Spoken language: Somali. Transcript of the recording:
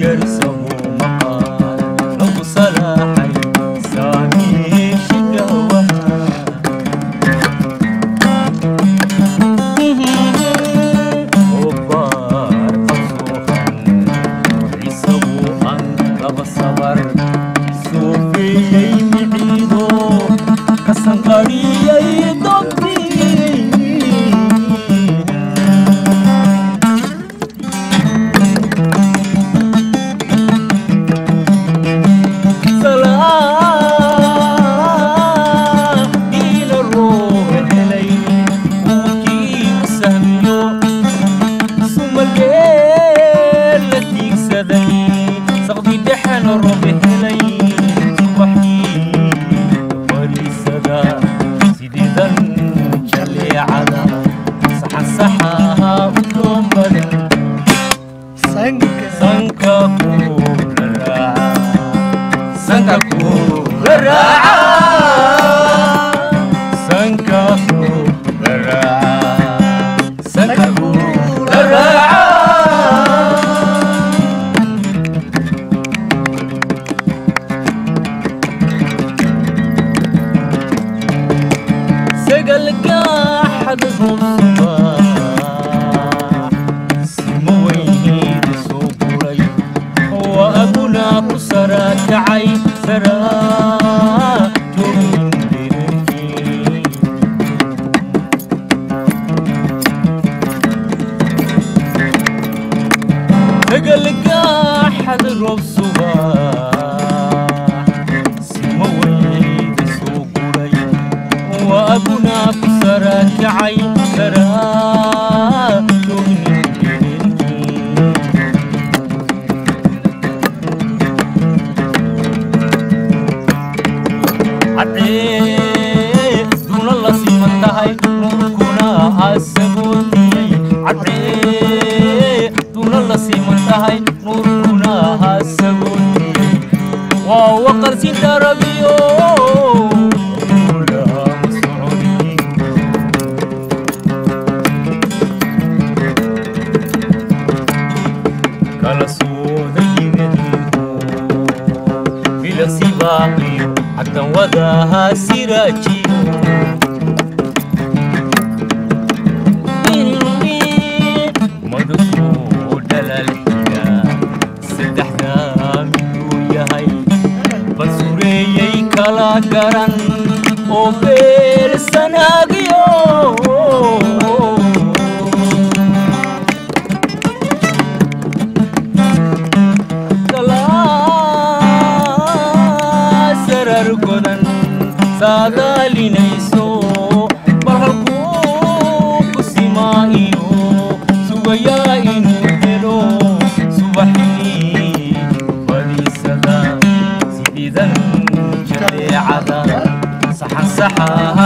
Yarsamu maqal lagu salaaxay saamiishi gawaha obaar qabsuuqan isagu aan laba sabar suufiyey miciido kasanqariyey dobtii. Salaaxiina roob helay uukii u sahmiyo sumalgeel la tiigsaday saqdi dhexena roob helay subaxii fariisada sideedan jaleecada saxan saxaha u doon badan Sanka. Sanka kula raaca, sanka kula raaca, sanka kula raaca, sanka kula raaca. Sagalka xad rubsubax simo weyneeda soo guray oo aguna ku sarakacay saraa joogin dhererkii. Sagalka xad roob subax simo weyneeda soo guray oo aguna ku sarakacay saraa joogin dhererkii. Cadcee duna la siman tahay nuurkuna asagootiyey, cadcee duna la siman tahay nuurkuna asagootiyey, waa waqarsi darabiyo ulama socodiyo. Kala sooda yimadiihu bilaqsibaaqiyo xaggan wadaha siraajiyo madasuu dhalaal xiga saddexdaa miduu yahay bansureeyey kala garan oo beelsanaagiyo. Sarar godan saadaalinayso bal halkuu ku simaa'iyo sugayaa inuu helo subaxii fadhiisada sideedan jadeecada saxan saxaha